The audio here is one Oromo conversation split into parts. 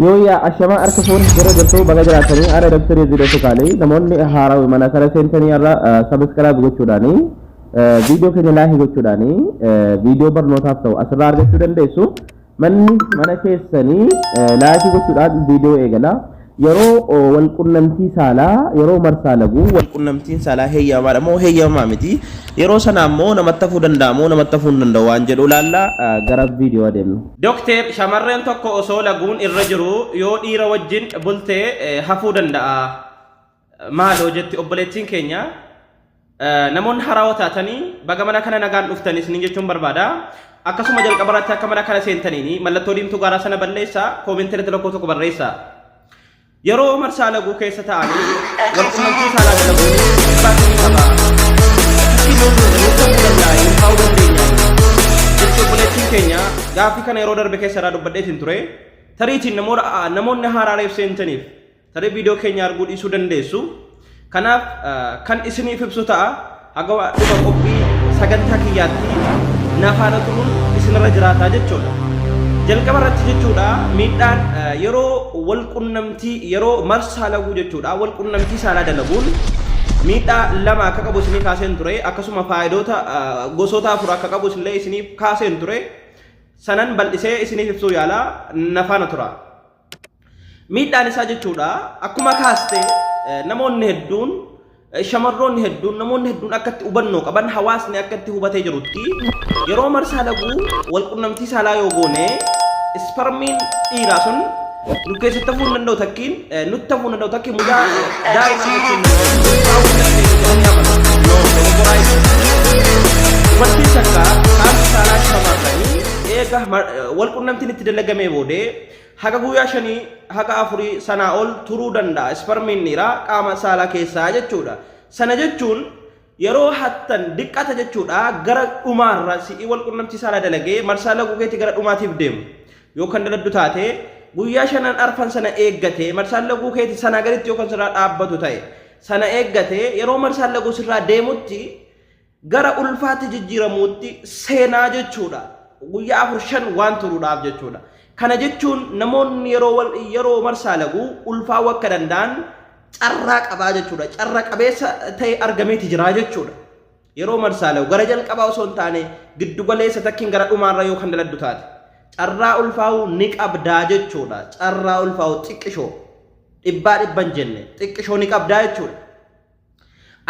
Yooyyaa, ashamaa, harka fuun yeroo jirtu baga jiraatanii. Ara Dr. Zidoo Sukaalee, namoonni haaraa mana kana seentanii irra subscribe gochuudhaanii, viidiyoo keenya like gochuudhaanii, viidiyoo barnootaaf ta'u asirraa argachuu dandeessu. Manni mana keessanii like gochuudhaan viidiyoo eegala. Yeroo walqunnamtii saalaa, yeroo marsaa laguu walqunnamtiin saalaa heeyyamaadha moo heeyyamamaa miti? Yeroo sana ammoo namatti hafuu danda'a moo namatti hafuu hin danda'u waan jedhu ilaalla. Gara viidiyoo adeemnu. Dokteer, shamarreen tokko osoo laguun irra jiru yoo dhiira wajjin bultee hafuu danda'a? Maaloo jetti obboleettiin keenya. Namoonni haarawaa taatanii baga mana kana nagaan dhuftanii isiniin jechuun barbaada. Akkasuma jalqaba irratti akka mana kana seentaniin mallattoo diimtuu gaaraa sana balleessaa, koomentii irratti lakkoofsa tokko barreessaa. Yeroo marsaa laguu keessa ta'anii walqunnamtii saalaa dalaguun dhiibbaa akkamii qaba? Fakkiin ta'uu danda'a, ulfaa'uu dandeenya? Jechi obboleettiin keenya gaaffii kana yeroo darbe keessa irraa dubbadheetiin ture. Tariitiin namoonni haaraa reef seentaniif tarii viidiyoo keenya arguu dhiisuu dandeessu. Kanaaf kan isiniif ibsu ta'a. Haga dhuma qophii sagantaa kiyyaatti na faana turuun isinirra jiraataa jechuudha. Jalqaba irratti jechuudha, miidhaan yeroo walqunnamtii, yeroo marsaa laguu jechuudha, walqunnamtii saalaa dalaguun miidhaa lama akka qabu isinii kaaseen ture. Akkasuma faayidoota gosoota afur akka qabu illee isiniif kaaseen ture. Sanan bal'isee isiniif ibsuu yaala, na faana tura. Miidhaan isaa jechuudha, akkuma kaaste namoonni hedduun, shamarroonni hedduun, namoonni hedduun akkatti hubannoo qaban, hawaasni akkatti hubatee jirutti, yeroo marsaa laguu walqunnamtii saalaa yoo goone isparmiin dhiiraa sun nu keessatti hafuu hin danda'u, takkiin nutti hafuu hin danda'u, takkiin mucaa daa'ima argachuu hin danda'u. Ulfaa'uu hin dandeenyu jedhanii amanu. No, dogoggoraa jechuudha. Dubartiin takka qaamni saalaa shamarranii eega walqunnamtiin itti dalagamee boodee haga guyyaa 5 haga 4 sanaa ol turuu danda'a isparmiin dhiiraa qaama saalaa keessaa jechuudha. Sana jechuun yeroo hattan diqqata jechuudha. Gara dhumaarra si'ii walqunnamtii saalaa dalagee marsaa laguu keetii gara dhumaatiif deemu yoo kan daladdu taate, guyyaa shanan arfan sana eeggatee, marsaan laguu keetii sanaa gaditti yoo kan sirraa dhaabbatu ta'e, sana eeggatee yeroo marsaan laguu sirraa deemutti gara ulfaatti jijjiiramuutti seenaa jechuudha. Guyyaa 4 5 waan turuudhaaf jechuudha. Kana jechuun namoonni yeroo marsaa laguu ulfaa'uu akka danda'an carraa qabaa jechuudha. Carra qabeessa ta'e argameeti jira jechuudha. Yeroo marsaa laguu gara jalqabaa osoo hin taane giddu galeessa takkiin gara dhumaarra yoo kan daladdu taate, carraa ulfaa'uu ni qabdaa jechuudha. Carraa ulfaa'uu xiqqishoo, dhibbaa dhibban jenne, xiqqishoo ni qabdaa jechuudha.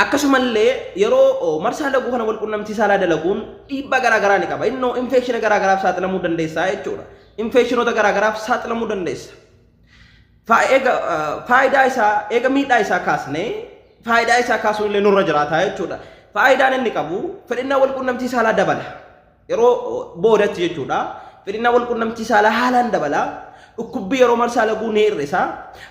Akkasumallee yeroo marsaa laguu kana walqunnamtii saalaa dalaguun dhiibbaa garaa garaa ni qaba. Innoo infeekshina garaa garaaf saaxilamuu dandeessa jechuudha. Infeekshinoota garaa garaaf saaxilamuu dandeessa. Faayidaa isaa eega miidhaa isaa kaasnee, faayidaa isaa kaasuun illee nurra jiraata jechuudha. Faayidaan inni qabu fedhinnaa walqunnamtii saalaa dabala. Yeroo boodatti jechuudha. Fedhinnaa walqunnamtii saalaa haalaan dabala. Dhukkubbii yeroo marsaa laguu ni hir'isa.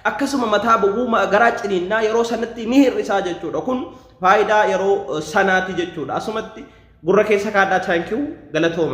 Akkasuma mataa bowwuu, garaa ciniinnaa yeroo sanatti ni hir'isa jechuudha. Kun faayidaa yeroo sanaati jechuudha. Asumatti gurra keessa kaadhaa. Thank you, galatooma.